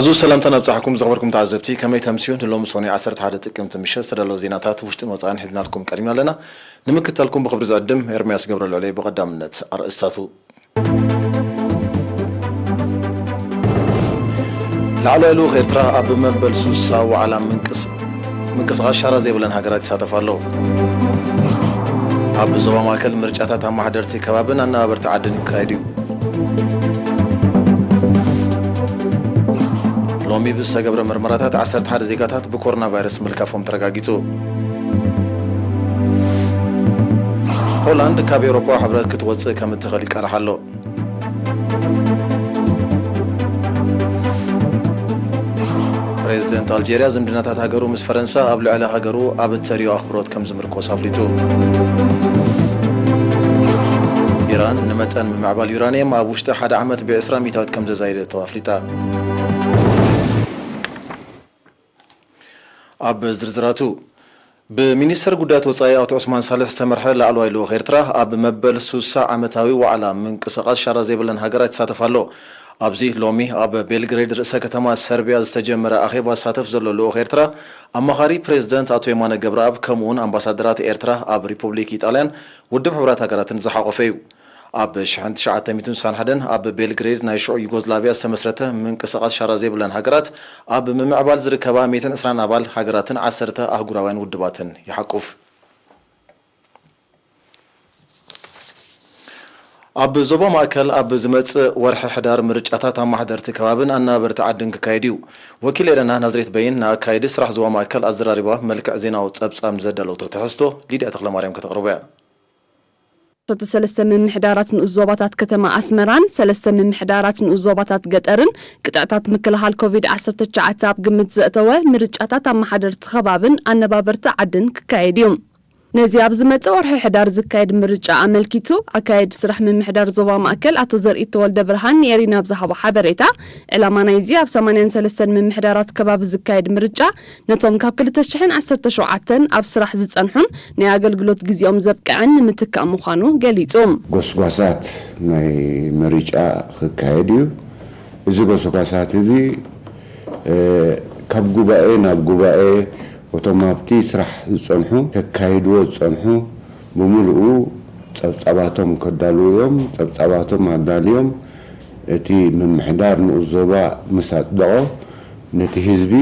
እዚ ሰላምታ ናብጻሕኩም ዝኸበርኩም ተዓዘብቲ፣ ከመይ ተምስዩ? ንሎሚ ሰኑይ ዓሰርተ ሓደ ጥቅምቲ ምሸት ዝተዳለወ ዜናታት ውሽጥን ወጻእን ሒዝናልኩም ቀሪብና ኣለና። ንምክትታልኩም ብኽብሪ ዝዕድም ኤርምያስ ገብረልዑለይ። ብቐዳምነት ኣርእስታቱ። ላዕለዋይ ልኡኽ ኤርትራ ኣብ መበል ሱሳ ዋዕላ ምንቅስ-፣ ምንቅስቓስ ሻራ ዘይብለን ሃገራት ይሳተፍ ኣሎ። ኣብ ዞባ ማእከል ምርጫታት ኣመሓደርቲ ከባብን ኣነባበርቲ ዓድን ክካየድ እዩ። ሎሚ ብዝተገብረ ምርመራታት ዓሰርተ ሓደ ዜጋታት ብኮሮና ቫይረስ ምልካፎም ተረጋጊጹ። ፖላንድ ካብ ኤውሮጳ ሕብረት ክትወጽእ ከም እትኽእል ይቃላሕ ኣሎ። ፕሬዝደንት ኣልጄርያ ዝምድናታት ሃገሩ ምስ ፈረንሳ ኣብ ልዕሊ ሃገሩ ኣብ እተርእዮ ኣኽብሮት ከም ዝምርኮስ ኣፍሊጡ። ኢራን ንመጠን ምምዕባል ዩራንየም ኣብ ውሽጢ ሓደ ዓመት ብ20% ከም ዘዛየደቶ ኣፍሊጣ። ኣብ ዝርዝራቱ፣ ብሚኒስተር ጉዳያት ወጻኢ ኣቶ ዑስማን ሳልሕ ዝተመርሐ ላዕለዋይ ልኡኽ ኤርትራ ኣብ መበል ሱሳ ዓመታዊ ዋዕላ ምንቅስቓስ ሻራ ዘይብለን ሃገራት ይሳተፍ ኣሎ። ኣብዚ ሎሚ ኣብ ቤልግሬድ ርእሰ ከተማ ሰርቢያ ዝተጀመረ ኣኼባ ዝሳተፍ ዘሎ ልኡኽ ኤርትራ፣ ኣማኻሪ ፕሬዝደንት ኣቶ የማነ ገብረኣብ ከምኡውን ኣምባሳደራት ኤርትራ ኣብ ሪፑብሊክ ኢጣልያን ውድብ ሕቡራት ሃገራትን ዝሓቖፈ እዩ። ኣብ ሽሕን ትሽዓተ ሚእትን ስሳን ሓደን ኣብ ቤልግሬድ ናይ ሽዑ ዩጎዝላቪያ ዝተመስረተ ምንቅስቓስ ሻራ ዘይብለን ሃገራት ኣብ ምምዕባል ዝርከባ ሚእትን ዕስራን ኣባል ሃገራትን ዓሰርተ ኣህጉራውያን ውድባትን ይሓቁፍ። ኣብ ዞባ ማእከል ኣብ ዝመጽእ ወርሒ ሕዳር ምርጫታት ኣመሓደርቲ ከባብን ኣነባበርቲ ዓድን ክካየድ እዩ። ወኪል ኤረና ናዝሬት በይን ንኣካየዲ ስራሕ ዞባ ማእከል ኣዘራሪባ መልክዕ ዜናዊ ጸብጻብ ዘዳለወቶ ትሕዝቶ ሊድያ ተኽለማርያም ከተቕርቦ እያ። ሰለስተ ምምሕዳራት ንኡስ ዞባታት ከተማ ኣስመራን ሰለስተ ምምሕዳራት ንኡስ ዞባታት ገጠርን ቅጥዕታት ምክልኻል ኮቪድ ዓሰርተ ትሽዓተ ኣብ ግምት ዘእተወ ምርጫታት ኣመሓደርቲ ከባብን ኣነባበርቲ ዓድን ክካየድ እዩ። ነዚ ኣብ ዝመጽእ ወርሒ ሕዳር ዝካየድ ምርጫ ኣመልኪቱ፣ ኣካየዲ ስራሕ ምምሕዳር ዞባ ማእከል ኣቶ ዘርኢት ተወልደ ብርሃን ንኤሪና ኣብ ዝሃቦ ሓበሬታ፣ ዕላማ ናይዚ ኣብ ሰማንያን ሰለስተን ምምሕዳራት ከባቢ ዝካየድ ምርጫ፣ ነቶም ካብ ክልተ ሽሕን ዓሰርተ ሸውዓተን ኣብ ስራሕ ዝጸንሑን ናይ ኣገልግሎት ግዜኦም ዘብቅዐን ንምትካእ ምዃኑ ገሊጹ። ጎስጓሳት ናይ ምርጫ ክካየድ እዩ። እዚ ጎስጓሳት እዚ፣ እ፣ ካብ ጉባኤ ናብ ጉባኤ፣ እቶም ኣብቲ ስራሕ ዝጸንሑ፣ ከካይድዎ ዝጸንሑ፣ ብምሉኡ ጸብጻባቶም ከዳልዉ እዮም። ጸብጻባቶም ኣዳልዮም፣ እቲ ምምሕዳር ንኡስ ዞባ ምስ ኣጽደቖ፣ ነቲ ህዝቢ፣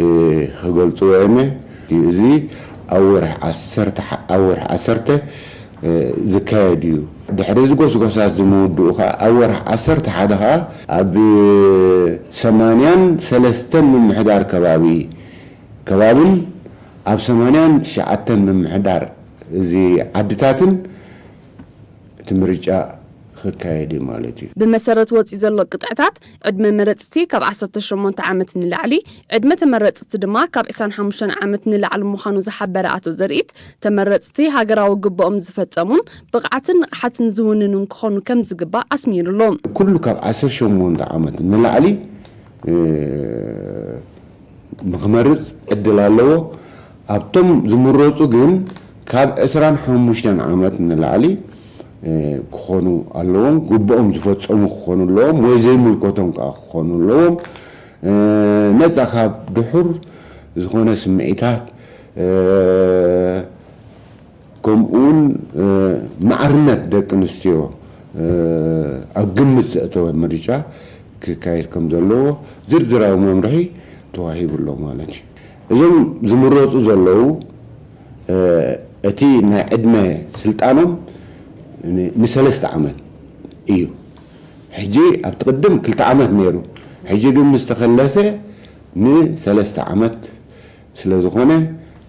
እ፣ ክገልጽዎ እዮም። እዚ ኣብ ወርሒ ዓሰርተ፣ ኣብ ወርሒ ዓሰርተ፣ እ፣ ዝካየድ እዩ። ድሕሪ እዚ ጎስጎሳት እዚ ምውድኡ ኸኣ፣ ኣብ ወርሒ ዓሰርተ ሓደ ኸኣ ኣብ ሰማንያን ሰለስተን ምምሕዳር ከባቢ፣ ከባብን ኣብ ሰማንያን ትሽዓተን ምምሕዳር እዚ ዓድታትን እቲ ምርጫ ክካየድ እዩ ማለት እዩ። ብመሰረት ወጺኡ ዘሎ ቅጥዕታት፣ ዕድመ መረጽቲ ካብ ዓሰርተ ሸሞንተ ዓመት ንላዕሊ፣ ዕድመ ተመረጽቲ ድማ ካብ ዕስራን ሓሙሽተን ዓመት ንላዕሊ ምዃኑ ዝሓበረ ኣቶ ዘርኢት፣ ተመረጽቲ ሃገራዊ ግብኦም ዝፈጸሙን ብቕዓትን ንቕሓትን ዝውንኑን ክኾኑ ከም ዝግባእ ኣስሚሩሉ። ኩሉ ካብ ዓሰርተ ሸሞንተ ዓመት ንላዕሊ፣ እ፣ ንኽመርጽ ዕድል ኣለዎ። ኣብቶም ዝምረጹ ግን ካብ ዕስራን ሓሙሽተን ዓመት ንላዕሊ፣ እ፣ ክኾኑ ኣለዎም። ግብኦም ዝፈጸሙ ክኾኑ ኣለዎም ወይ ዘይምልከቶም ከኣ ክኾኑ ኣለዎም። እ፣ ነጻ ካብ ድሑር ዝኾነ ስምዒታት፣ እ፣ ከምኡውን፣ እ፣ ማዕርነት ደቂ ኣንስትዮ፣ እ፣ ኣብ ግምት ዘእተወ ምርጫ ክካየድ ከም ዘለዎ ዝርዝራዊ መምርሒ ተዋሂቡ ኣሎ ማለት እዩ። እዞም ዝምረጹ ዘለዉ፣ እ፣ እቲ ናይ ዕድመ ስልጣኖም ን-፣ ንሰለስተ ዓመት እዩ። ሕጂ ኣብቲ ቅድም ክልተ ዓመት ነይሩ። ሕጂ ግን ምስ ተኸለሰ ንሰለስተ ዓመት ስለ ዝኾነ፣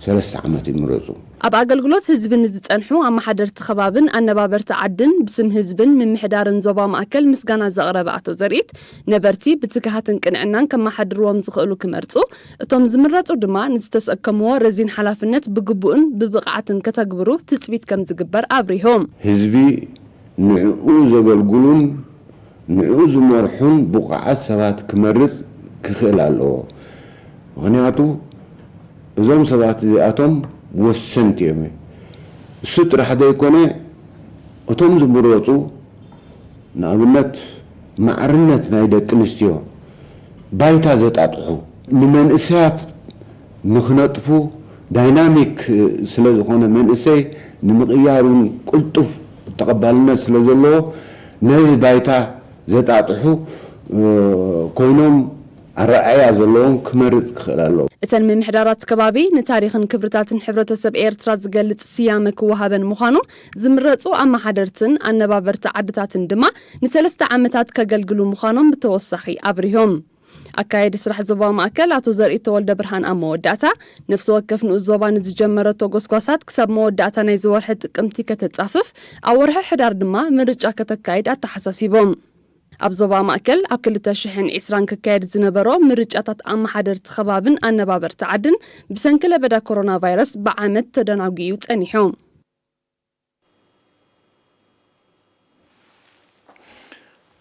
ሰለስተ ዓመት ይምረጹ። ኣብ ኣገልግሎት ህዝቢ ንዝጸንሑ ኣመሓደርቲ ከባብን ኣነባበርቲ ዓድን ብስም ህዝብን ምምሕዳርን ዞባ ማእከል ምስጋና ዘቕረበ ኣቶ ዘርኢት፣ ነበርቲ ብትግሃትን ቅንዕናን ከመሓድርዎም ዝኽእሉ ክመርጹ፣ እቶም ዝምረጹ ድማ ንዝተሰከምዎ ረዚን ሓላፍነት ብግቡእን ብብቕዓትን ከተግብሩ ትጽቢት ከም ዝግበር ኣብሪሆም። ህዝቢ ንዕኡ ዘገልግሉን ንዕኡ ዝመርሑን ብቑዓት ሰባት ክመርጽ ክኽእል ኣለዎ። ምኽንያቱ እዞም ሰባት እዚኣቶም ወሰንቲ እዮም። እሱ ጥራሕ ዘይኮነ፣ እቶም ዝምረጹ፣ ንኣብነት፣ ማዕርነት ናይ ደቂ ኣንስትዮ ባይታ ዘጣጥሑ፣ ንመንእሰያት ንኽነጥፉ ዳይናሚክ ስለ ዝኾነ፣ መንእሰይ ንምቕያር እውን ቅልጡፍ ተቐባልነት ስለ ዘለዎ፣ ነዚ ባይታ ዘጣጥሑ ኮይኖም ኣረኣእያ ዘለዎም ክመርጽ ክኽእል ኣለዎ። እተን ምምሕዳራት ከባቢ ንታሪኽን ክብርታትን ሕብረተሰብ ኤርትራ ዝገልጽ ስያመ ክወሃበን ምዃኑ፣ ዝምረጹ ኣመሓደርትን ኣነባበርቲ ዓድታትን ድማ ንሰለስተ ዓመታት ከገልግሉ ምዃኖም ብተወሳኺ ኣብሪሆም። ኣካየዲ ስራሕ ዞባ ማእከል ኣቶ ዘርኢ ተወልደ ብርሃን ኣብ መወዳእታ፣ ነፍሲ ወከፍ ንኡስ ዞባ ንዝጀመረቶ ጎስጓሳት ክሳብ መወዳእታ ናይዚ ወርሒ ጥቅምቲ ከተጻፍፍ፣ ኣብ ወርሒ ሕዳር ድማ ምርጫ ከተካይድ ኣተሓሳሲቦም። ኣብ ዞባ ማእከል ኣብ ክልተ ሽሕን ዕስራን ክካየድ ዝነበሮ ምርጫታት ኣመሓደርቲ ከባብን ኣነባበርቲ ዓድን ብሰንኪ ለበዳ ኮሮና ቫይረስ ብዓመት ተደናጒዩ ጸኒሑ።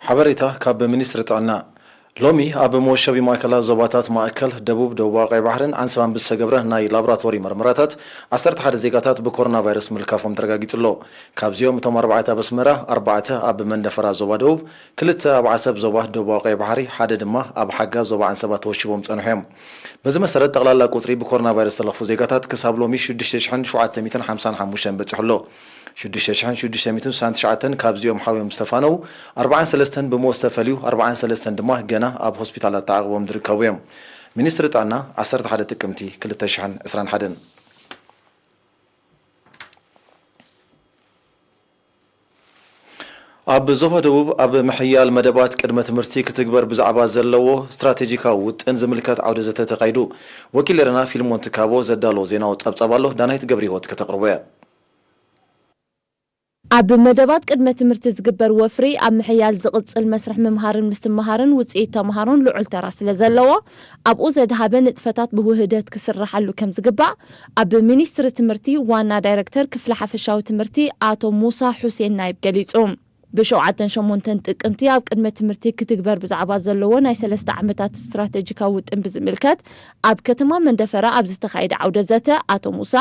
ሓበሬታ ካብ ሚኒስትሪ ጥዕና። ሎሚ ኣብ መወሸቢ ማእከላት ዞባታት ማእከል፣ ደቡብ፣ ደቡባዊ ቀይ ባሕርን ዓንሰባን ብዝተገብረ ናይ ላቦራቶሪ መርመራታት ዓሰርተ ሓደ ዜጋታት ብኮሮና ቫይረስ ምልካፎም ተረጋጊጹ ኣሎ። ካብዚኦም እቶም ኣርባዕተ ኣብ ኣስመራ፣ ኣርባዕተ ኣብ መንደፈራ ዞባ ደቡብ፣ ክልተ ኣብ ዓሰብ ዞባ ደቡባዊ ቀይ ባሕሪ፣ ሓደ ድማ ኣብ ሓጋ ዞባ ዓንሰባ ተወሺቦም ጸንሖም። በዚ መሰረት ጠቕላላ ቁጽሪ ብኮሮና ቫይረስ ዝተለኽፉ ዜጋታት ክሳብ ሎሚ ሽዱሽተ ሽሕን ሸውዓተ ሚእትን ሓምሳን ሓሙሽተን በጺሑ ኣሎ። ሽዱሽተ ሽሕን ሽዱሽተ ሚእትን ስሳን ትሽዓተን ካብዚኦም ሓውዮም ዝተፋነው ኣርባዓን ሰለስተን ብሞት ዝተፈልዩ፣ ኣርባዓን ሰለስተን ድማ ገና ኣብ ሆስፒታላት ተዓቕቦም ዝርከቡ እዮም። ሚኒስትሪ ጥዕና ዓሰርተ ሓደ ጥቅምቲ ክልተ ሽሕን ዕስራን ሓደን። ኣብ ዞባ ደቡብ ኣብ ምሕያል መደባት ቅድመ ትምህርቲ ክትግበር ብዛዕባ ዘለዎ ስትራቴጂካዊ ውጥን ዝምልከት ዓውደ ዘተ ተኻይዱ። ወኪል ኤረና ፊልሞን ትካቦ ዘዳለዎ ዜናዊ ጸብጻብ ኣሎ፣ ዳናይት ገብረ ህይወት ከተቕርቦ እያ። ኣብ መደባት ቅድመ ትምህርቲ ዝግበር ወፍሪ ኣብ ምሕያል ዝቕጽል መስርሕ ምምሃርን ምስትምሃርን ውጽኢት ተምሃሮን ልዑል ተራ ስለ ዘለዎ፣ ኣብኡ ዘድሃበ ንጥፈታት ብውህደት ክስርሓሉ ከም ዝግባእ ኣብ ሚኒስትሪ ትምህርቲ ዋና ዳይረክተር ክፍሊ ሓፈሻዊ ትምህርቲ ኣቶ ሙሳ ሑሴን ናይብ ገሊጹ። ብሸውዓተን ሸሞንተን ጥቅምቲ ኣብ ቅድመ ትምህርቲ ክትግበር ብዛዕባ ዘለዎ ናይ ሰለስተ ዓመታት ስትራተጂካዊ ውጥን ብዝምልከት ኣብ ከተማ መንደፈራ ኣብ ዝተኻየደ ዓውደ ዘተ ኣቶ ሙሳ፣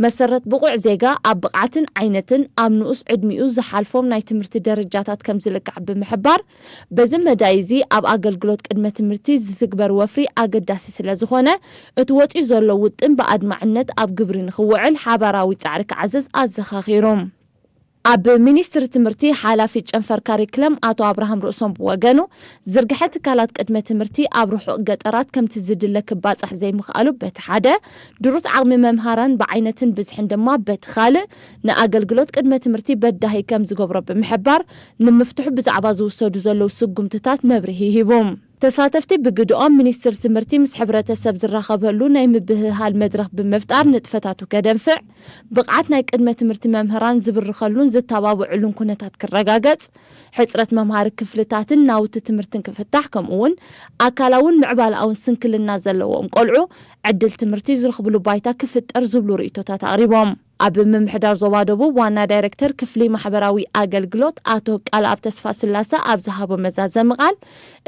መሰረት ብቑዕ ዜጋ ኣብ ብቕዓትን ዓይነትን ኣብ ንኡስ ዕድሚኡ ዝሓልፎም ናይ ትምህርቲ ደረጃታት ከም ዝልካዕ ብምሕባር፣ በዚ መዳይ እዚ ኣብ ኣገልግሎት ቅድመ ትምህርቲ ዝትግበር ወፍሪ ኣገዳሲ ስለ ዝኾነ፣ እቲ ወጺኡ ዘሎ ውጥን ብኣድማዕነት ኣብ ግብሪ ንኽውዕል ሓባራዊ ጻዕሪ ክዓዝዝ ኣዘኻኺሩ። ኣብ ሚኒስትሪ ትምህርቲ ሓላፊ ጨንፈር ካሪክለም ኣቶ ኣብርሃም ርእሶም ብወገኑ፣ ዝርግሐ ትካላት ቅድመ ትምህርቲ ኣብ ርሑቕ ገጠራት ከምቲ ዝድለ ክባጻሕ ዘይምኽኣሉ በቲ ሓደ፣ ድሩት ዓቕሚ መምሃራን ብዓይነትን ብዝሕን ድማ በቲ ካልእ፣ ንኣገልግሎት ቅድመ ትምህርቲ በዳሂ ከም ዝገብሮ ብምሕባር፣ ንምፍትሑ ብዛዕባ ዝውሰዱ ዘለዉ ስጉምትታት መብርሂ ሂቡ። ተሳተፍቲ ብግድኦም፣ ሚኒስትሪ ትምህርቲ ምስ ሕብረተሰብ ዝራኸበሉ ናይ ምብህሃል መድረኽ ብምፍጣር ንጥፈታቱ ከደንፍዕ፣ ብቕዓት ናይ ቅድመ ትምህርቲ መምህራን ዝብርኸሉን ዝተባብዕሉን ኩነታት ክረጋገጽ፣ ሕጽረት መምሃሪ ክፍልታትን ናውቲ ትምህርትን ክፍታሕ፣ ከምኡ'ውን ኣካላውን ምዕባለኣውን ስንክልና ዘለዎም ቆልዑ ዕድል ትምህርቲ ዝረኽብሉ ባይታ ክፍጠር ዝብሉ ርእይቶታት ኣቕሪቦም። ኣብ ምምሕዳር ዞባ ደቡብ ዋና ዳይሬክተር ክፍሊ ማሕበራዊ ኣገልግሎት ኣቶ ቃልኣብ ተስፋስላሰ ኣብ ዝሃቦ መዛዘሚ ቃል፣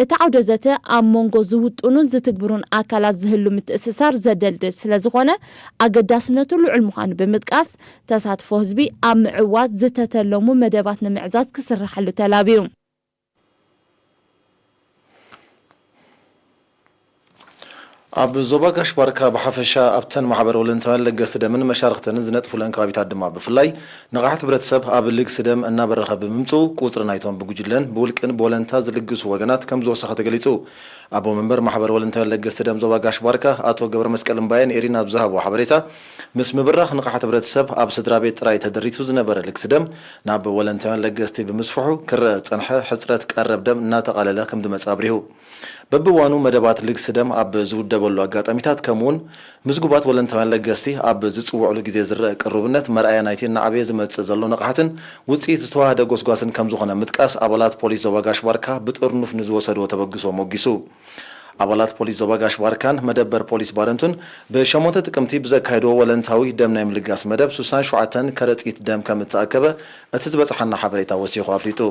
እቲ ዓውደ ዘተ ኣብ መንጎ ዝውጥኑን ዝትግብሩን ኣካላት ዝህሉ ምትእስሳር ዘደልድል ስለ ዝኾነ፣ ኣገዳስነቱ ልዑል ምዃኑ ብምጥቃስ፣ ተሳትፎ ህዝቢ ኣብ ምዕዋት ዝተተለሙ መደባት ንምዕዛዝ ክስርሓሉ ተላብዩ። ኣብ ዞባ ጋሽ ባርካ ብሓፈሻ ኣብተን ማሕበር ወለንታውያን ለገስቲ ደምን መሻርኽተንን ዝነጥፉለን ከባቢታት ድማ ብፍላይ ንቕሓት ሕብረተሰብ ኣብ ልግሲ ደም እናበረኸ ብምምፅኡ ቁፅሪ ናይቶም ብጉጅለን ብውልቅን ብወለንታ ዝልግሱ ወገናት ከም ዝወሰኸ ተገሊፁ። ኣቦ መንበር ማሕበር ወለንታውያን ለገስቲ ደም ዞባ ጋሽ ባርካ ኣቶ ገብረ መስቀል እምባየ ንኤሪና ኣብ ዝሃቦ ሓበሬታ፣ ምስ ምብራኽ ንቕሓት ሕብረተሰብ ኣብ ስድራ ቤት ጥራይ ተደሪቱ ዝነበረ ልግሲ ደም ናብ ወለንታውያን ለገስቲ ብምስፍሑ ክረአ ዝጸንሐ ሕጽረት ቀረብ ደም እናተቓለለ ከም ዝመጽእ ኣብሪሁ። በብእዋኑ መደባት ልግሲ ደም ኣብ ዝውደበሉ ኣጋጣሚታት፣ ከምኡውን ምዝጉባት ወለንታውያን ለገስቲ ኣብ ዝጽውዕሉ ግዜ ዝረአ ቅሩብነት መርኣያ ናይቲ እናዓበየ ዝመጽእ ዘሎ ንቕሓትን ውጽኢት ዝተዋህደ ጎስጓስን ከም ዝኾነ ምጥቃስ ኣባላት ፖሊስ ዞባ ጋሽ ባርካ ብጥርኑፍ ንዝወሰድዎ ተበግሶ ሞጊሱ። ኣባላት ፖሊስ ዞባ ጋሽ ባርካን መደበር ፖሊስ ባረንቱን ብሸሞንተ ጥቅምቲ ብዘካየድዎ ወለንታዊ ደም ናይ ምልጋስ መደብ ሱሳን ሸውዓተን ከረጺት ደም ከም እተኣከበ እቲ ዝበጽሓና ሓበሬታ ወሲኹ ኣፍሊጡ።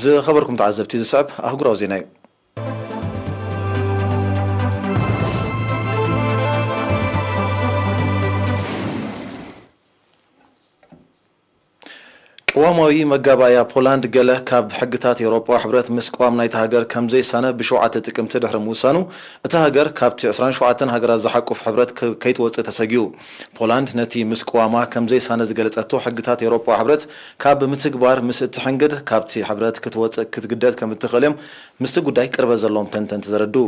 ዝኸበርኩም ተዓዘብቲ፣ ዝስዕብ ኣህጉራዊ ዜና እዩ። ቅዋማዊ መጋባእያ ፖላንድ ገለ ካብ ሕግታት ኤውሮጳዊ ሕብረት ምስ ቅዋም ናይታ ሃገር ከም ዘይሳነ ብሸውዓተ ጥቅምቲ ድሕሪ ምውሳኑ፣ እታ ሃገር ካብቲ ዕስራን ሸውዓተን ሃገራት ዝሓቁፍ ሕብረት ከ-፣ ከይትወጽእ ተሰጊኡ። ፖላንድ ነቲ ምስ ቅዋማ ከም ዘይሳነ ዝገለጸቶ ሕግታት ኤውሮጳዊ ሕብረት ካብ ምትግባር ምስ እትሕንግድ፣ ካብቲ ሕብረት ክትወጽእ ክትግደድ ከም እትኽእል እዮም ምስቲ ጉዳይ ቅርበት ዘለዎም ተንተንቲ ዘረድኡ።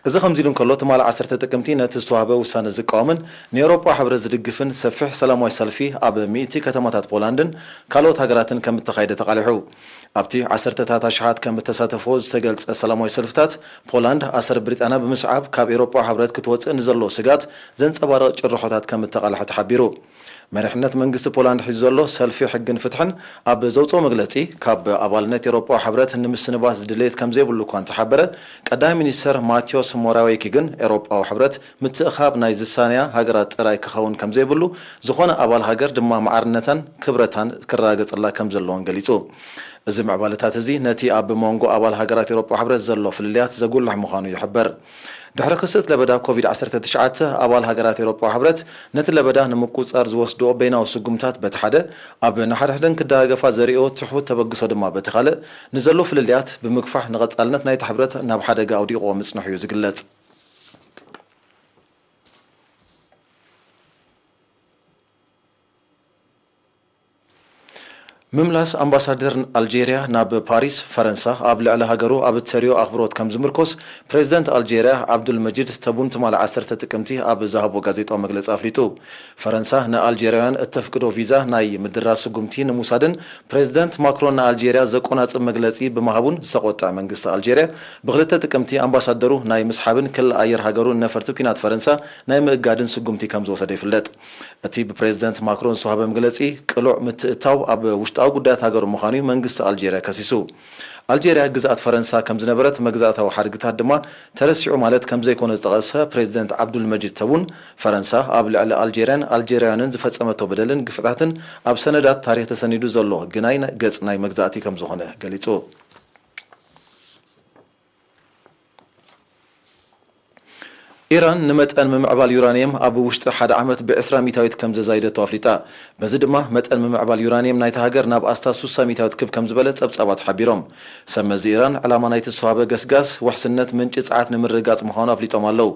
እዚ ከምዚ ኢሉ እንከሎ፣ ትማሊ ዓሰርተ ጥቅምቲ ነቲ ዝተዋህበ ውሳነ ዝቃወምን ንኤውሮጳ ሕብረት ዝድግፍን ሰፊሕ ሰላማዊ ሰልፊ ኣብ ሚእቲ ከተማታት ፖላንድን ካልኦት ሃገራትን ከም እተኻየደ ተቓሊሑ። ኣብቲ ዓሰርተታት ኣሽሓት ከም እተሳተፎ ዝተገልጸ ሰላማዊ ሰልፍታት፣ ፖላንድ ኣሰር ብሪጣንያ ብምስዓብ ካብ ኤውሮጳ ሕብረት ክትወጽእ ንዘለዎ ስጋት ዘንጸባርቕ ጭርሖታት ከም እተቓልሐ ተሓቢሩ። መሪሕነት መንግስቲ ፖላንድ ሒዙ ዘሎ ሰልፊ ሕግን ፍትሕን ኣብ ዘውፅኦ መግለፂ፣ ካብ ኣባልነት ኤውሮጳዊ ሕብረት ንምስንባስ ድሌት ከም ዘይብሉ እኳ እንተሓበረ፣ ቀዳማይ ሚኒስተር ማቴዎስ ሞራዌኪ ግን ኤውሮጳዊ ሕብረት ምትእኻብ ናይ ዝሳነያ ሃገራት ጥራይ ክኸውን ከም ዘይብሉ፣ ዝኾነ ኣባል ሃገር ድማ ማዕርነታን ክብረታን ክረጋገጸላ ከም ዘለዎን ገሊጹ። እዚ ምዕባለታት እዚ ነቲ ኣብ መንጎ ኣባል ሃገራት ኤውሮጳዊ ሕብረት ዘሎ ፍልልያት ዘጉልሕ ምዃኑ ይሕበር። ድሕሪ ክስት ለበዳ ኮቪድ ዓሰርተ ትሽዓተ፣ ኣባል ሃገራት ኤውሮጳዊ ሕብረት ነቲ ለበዳ ንምቁጽጻር ዝወስድኦ በይናዊ ስጉምታት በቲ ሓደ፣ ኣብ ንሓድሕደን ክደጋገፋ ዘርእዮ ትሑት ተበግሶ ድማ በቲ ካልእ፣ ንዘሎ ፍልልያት ብምግፋሕ ንቐጻልነት ናይቲ ሕብረት ናብ ሓደጋ ኣውዲቕዎ ምጽንሑ እዩ ዝግለጽ። ምምላስ ኣምባሳደር ኣልጄርያ ናብ ፓሪስ፣ ፈረንሳ፣ ኣብ ልዕሊ ሃገሩ ኣብ እተርእዮ ኣኽብሮት ከም ዝምርኮስ፣ ፕሬዚደንት ኣልጄርያ ዓብዱል መጂድ ተቡን ትማሊ ዓሰርተ ጥቅምቲ ኣብ ዝሃቦ ጋዜጣዊ መግለጺ ኣፍሊጡ። ፈረንሳ ንኣልጄርያውያን እተፍቅዶ ቪዛ ናይ ምድራስ ስጉምቲ ንምውሳድን፣ ፕሬዚደንት ማክሮን ንኣልጄርያ ዘቆናጽብ መግለጺ ብምሃቡን ዝተቖጥዐ መንግስቲ ኣልጄርያ፣ ብክልተ ጥቅምቲ ኣምባሳደሩ ናይ ምስሓብን ክልል ኣየር ሃገሩ ንነፈርቲ ኲናት ፈረንሳ ናይ ምእጋድን ስጉምቲ ከም ዝወሰደ ይፍለጥ። እቲ ብፕሬዚደንት ማክሮን ዝተዋህበ መግለጺ፣ ቅሉዕ ምትእትታው ኣብ ውሽጣዊ ጉዳያት ሃገሩ ምዃኑ እዩ መንግስቲ ኣልጄርያ ከሲሱ። ኣልጄርያ ግዝኣት ፈረንሳ ከም ዝነበረት፣ መግዛእታዊ ሓድግታት ድማ ተረሲዑ ማለት ከም ዘይኮነ ዝጠቐሰ ፕሬዚደንት ዓብዱል መጂድ ተቡን፣ ፈረንሳ ኣብ ልዕሊ ኣልጄርያን ኣልጄርያውያንን ዝፈጸመቶ በደልን ግፍዕታትን ኣብ ሰነዳት ታሪኽ ተሰኒዱ ዘሎ ግናይ ገጽ ናይ መግዛእቲ ከም ዝኾነ ገሊጹ። ኢራን ንመጠን ምምዕባል ዩራንየም ኣብ ውሽጢ ሓደ ዓመት ብዕስራ ሚእታዊት ከም ዘዛይደቶ ኣፍሊጣ። በዚ ድማ መጠን ምምዕባል ዩራንየም ናይታ ሃገር ናብ ኣስታት ሱሳ ሚእታዊት ክብ ከም ዝበለ ጸብጻባት ሓቢሮም። ሰብ መዚ ኢራን፣ ዕላማ ናይቲ ዝተዋህበ ገስጋስ ውሕስነት ምንጪ ጸዓት ንምርግጋጽ ምዃኑ ኣፍሊጦም ኣለዉ።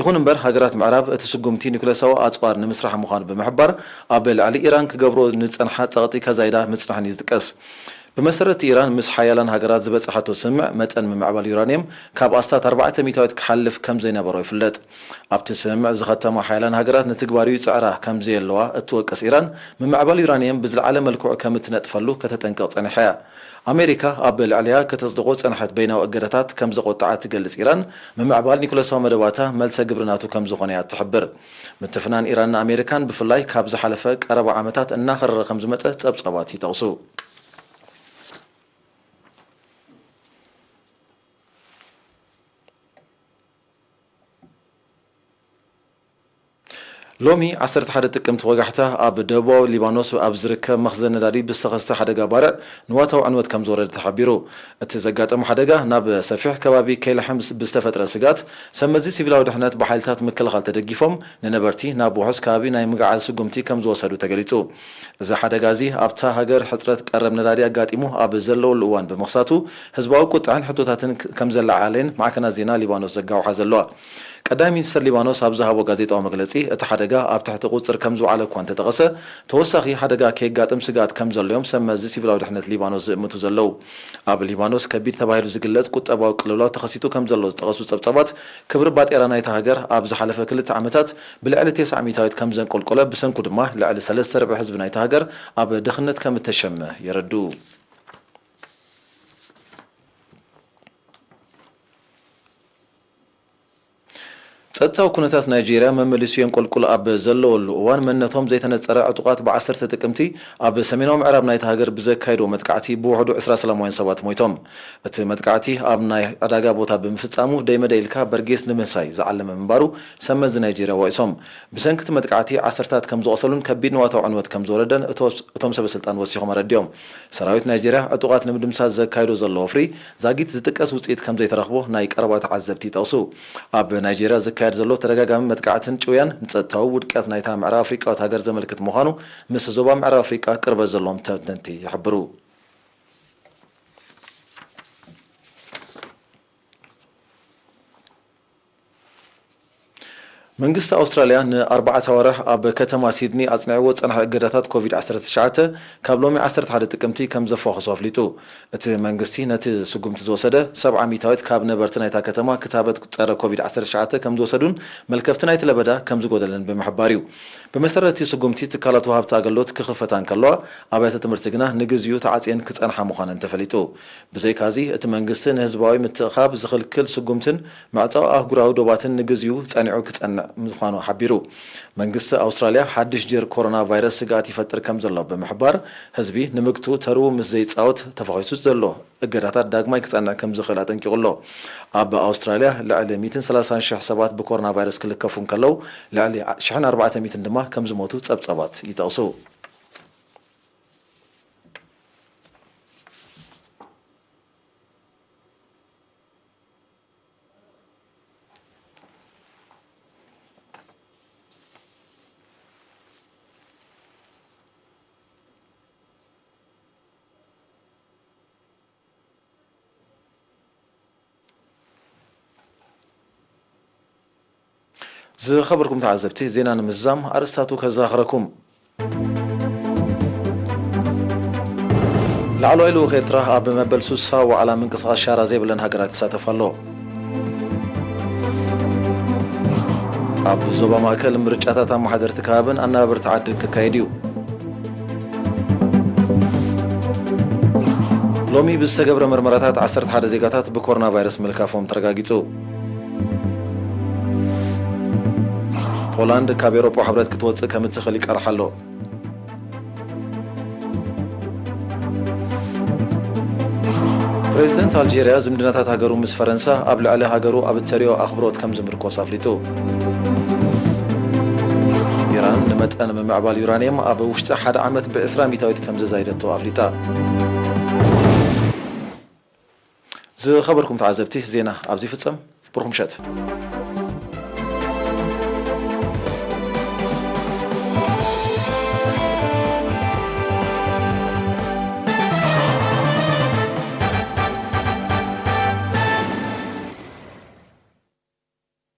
ይኹን እምበር፣ ሃገራት ምዕራብ እቲ ስጉምቲ ኒኩለሳዊ ኣጽዋር ንምስራሕ ምዃኑ ብምሕባር፣ ኣብ ልዕሊ ኢራን ክገብሮ ንጸንሓ ጸቕጢ ከዛይዳ ምጽንሐን እዩ ዝጥቀስ። ብመሰረት ኢራን ምስ ሓያላን ሃገራት ዝበጽሓቶ ስምምዕ፣ መጠን ምምዕባል ዩራንየም ካብ ኣስታት ኣርባዕተ ሚእታዊት ክሓልፍ ከም ዘይነበሮ ይፍለጥ። ኣብቲ ስምምዕ ዝኸተማ ሓያላን ሃገራት ንትግባሩ ይጽዕራ ከም ዘየለዋ እትወቅስ ኢራን፣ ምምዕባል ዩራንየም ብዝለዓለ መልክዑ ከም እትነጥፈሉ ከተጠንቅቕ ጸኒሓ እያ። ኣሜሪካ ኣብ ልዕሊኣ ከተጽድቖ ዝጸንሐት በይናዊ እገዳታት ከም ዘቖጥዓ እትገልጽ ኢራን፣ ምምዕባል ኒኩለሳዊ መደባታ መልሰ ግብሪ ናቱ ከም ዝኾነ እያ እትሕብር። ምትፍናን ኢራን ንኣሜሪካን ብፍላይ ካብ ዝሓለፈ ቀረባ ዓመታት እናኸረረ ከም ዝመጸ ጸብጻባት ይጠቕሱ። ሎሚ ዓሰርተ ሓደ ጥቅምቲ ወጋሕታ፣ ኣብ ደቡባዊ ሊባኖስ ኣብ ዝርከብ መኽዘን ነዳዲ ብዝተኸስተ ሓደጋ ባርዕ ንዋታዊ ዕንወት ከም ዝወረደ ተሓቢሩ። እቲ ዘጋጠመ ሓደጋ ናብ ሰፊሕ ከባቢ ከይልሕም ብዝተፈጥረ ስግኣት፣ ሰብ መዚ ሲቪላዊ ድሕነት ብሓይልታት ምክልኻል ተደጊፎም ንነበርቲ ናብ ውሑስ ከባቢ ናይ ምግዓዝ ስጉምቲ ከም ዝወሰዱ ተገሊጹ። እዚ ሓደጋ እዚ ኣብታ ሃገር ሕጽረት ቀረብ ነዳዲ ኣጋጢሙ ኣብ ዘለወሉ እዋን ብምኽሳቱ፣ ህዝባዊ ቁጥዐን ሕቶታትን ክ-፣ ከም ዘለዓዓለን ማዕከናት ዜና ሊባኖስ ዘጋውሓ ዘለዋ። ቀዳማይ ሚኒስተር ሊባኖስ ኣብ ዝሃቦ ጋዜጣዊ መግለጺ፣ እቲ ሓደጋ ኣብ ትሕቲ ቁጽጽር ከም ዝወዓለ እኳ እንተጠቐሰ፣ ተወሳኺ ሓደጋ ከየጋጥም ስግኣት ከም ዘሎ'ዮም ሰብ መዚ ሲቪላዊ ድሕነት ሊባኖስ ዝእምቱ ዘለዉ። ኣብ ሊባኖስ ከቢድ ተባሂሉ ዝግለጽ ቁጠባዊ ቅልውላው ተኸሲቱ ከም ዘሎ ዝጠቐሱ ጸብጻባት፣ ክብሪ ባጤራ ናይታ ሃገር ኣብ ዝሓለፈ ክልተ ዓመታት ብልዕሊ ተስዓ ሚእታዊት ከም ዘንቆልቆለ፣ ብሰንኩ ድማ ልዕሊ ሰለስተ ርብዒ ህዝቢ ናይታ ሃገር ኣብ ድኽነት ከም እተሸመ የረድኡ። ጸጥታዊ ኩነታት ናይጄርያ መመሊሱ የንቆልቁል ኣብ ዘለወሉ እዋን፣ መንነቶም ዘይተነጸረ ዕጡቓት ብዓሰርተ ጥቅምቲ ኣብ ሰሜናዊ ምዕራብ ናይታ ሃገር ብዘካየድዎ መጥቃዕቲ ብውሕዱ ዕስራ ሰላማውያን ሰባት ሞይቶም። እቲ መጥቃዕቲ ኣብ ናይ ዕዳጋ ቦታ ብምፍጻሙ፣ ደይመደይ ኢልካ በርጌስ ንምህሳይ ዝዓለመ ምንባሩ ሰብ መዚ ናይጄርያ ወቒሶም። ብሰንኪ እቲ መጥቃዕቲ ዓሰርታት ከም ዝቖሰሉን ከቢድ ንዋታዊ ዕንወት ከም ዝወረደን እቶ-፣ እቶም ሰበ ስልጣን ወሲኾም ኣረዲኦም። ሰራዊት ናይጄርያ ዕጡቓት ንምድምሳስ ዘካየዶ ዘሎ ወፍሪ ዛጊት ዝጥቀስ ውጽኢት ከም ዘይተረኽቦ ናይ ቀረባ ተዓዘብቲ ይጠቕሱ። ኣብ ናይጄርያ ዝካየድ ዘሎ ተደጋጋሚ መጥቃዕትን ጭውያን ንጸጥታዊ ውድቀት ናይታ ምዕራብ ኣፍሪቃዊት ሃገር ዘመልክት ምዃኑ ምስ ዞባ ምዕራብ ኣፍሪቃ ቅርበት ዘለዎም ተንተንቲ ይሕብሩ። መንግስቲ ኣውስትራልያ ንኣርባዕተ ኣዋርሕ ኣብ ከተማ ሲድኒ ኣጽኒዕዎ ዝጸንሐ እገዳታት ኮቪድ ዓሰርተ ትሽዓተ ካብ ሎሚ ዓሰርተ ሓደ ጥቅምቲ ከም ዘፋኾሶ ኣፍሊጡ። እቲ መንግስቲ ነቲ ስጉምቲ ዝወሰደ ሰብዓ ሚእታዊት ካብ ነበርቲ ናይታ ከተማ ክታበት ጸረ ኮቪድ ዓሰርተ ትሽዓተ ከም ዝወሰዱን መልከፍቲ ናይቲ ለበዳ ከም ዝጎደለን ብምሕባር እዩ። ብመሰረት እቲ ስጉምቲ ትካላት ወሃብቲ ኣገልግሎት ክኽፈታ እንከለዋ ኣብያተ ትምህርቲ ግና ንግዚኡ ተዓጽየን ክጸንሓ ምዃነን ተፈሊጡ። ብዘይካዚ እቲ መንግስቲ ንህዝባዊ ምትእኻብ ዝኽልክል ስጉምትን ምዕጻው ኣህጉራዊ ዶባትን ንግዚኡ ጸኒዑ ክጸንዕ ምዃኑ ሓቢሩ። መንግስቲ ኣውስትራልያ ሓድሽ ጀር ኮሮና ቫይረስ ስግኣት ይፈጥር ከም ዘሎ ብምሕባር ህዝቢ ንምግቱ ተርኡ ምስ ዘይጻወት ተፋኺሱ ዘሎ እገዳታት ዳግማይ ክጸንዕ ከም ዝኽእል ኣጠንቂቑ ኣሎ። ኣብ ኣውስትራልያ ልዕሊ ሚእትን ሰላሳን ሽሕ ሰባት ብኮሮና ቫይረስ ክልከፉ እንከለዉ ልዕሊ ሽሕን ኣርባዕተ ሚእትን ድማ ከም ዝሞቱ ጸብጻባት ይጠቕሱ። ዝኸበርኩም ተዓዘብቲ፣ ዜና ንምዝዛም ኣርእስታቱ ከዘኻኽረኩም። ላዕለዋይ ልኡኽ ኤርትራ ኣብ መበል ሱሳ ዋዕላ ምንቅስቓስ ሻራ ዘይብለን ሃገራት ይሳተፍ ኣሎ። ኣብ ዞባ ማእከል ምርጫታት ኣመሓደርቲ ከባብን ኣነባበርቲ ዓድን ክካየድ እዩ። ሎሚ ብዝተገብረ መርመራታት ዓሰርተ ሓደ ዜጋታት ብኮሮና ቫይረስ ምልካፎም ተረጋጊጹ። ፖላንድ ካብ ኤውሮጳ ሕብረት ክትወጽእ ከም እትኽእል ይቃልሕ ኣሎ። ፕሬዚደንት ኣልጄርያ ዝምድናታት ሃገሩ ምስ ፈረንሳ ኣብ ልዕሊ ሃገሩ ኣብ እተርእዮ ኣኽብሮት ከም ዝምርኮስ ኣፍሊጡ። ኢራን ንመጠን ምምዕባል ዩራንየም ኣብ ውሽጢ ሓደ ዓመት ብዕስራ ሚእታዊት ከም ዘዛይደቶ ኣፍሊጣ። ዝኸበርኩም ተዓዘብቲ፣ ዜና ኣብዚ ይፍጸም። ብሩኽ ምሸት።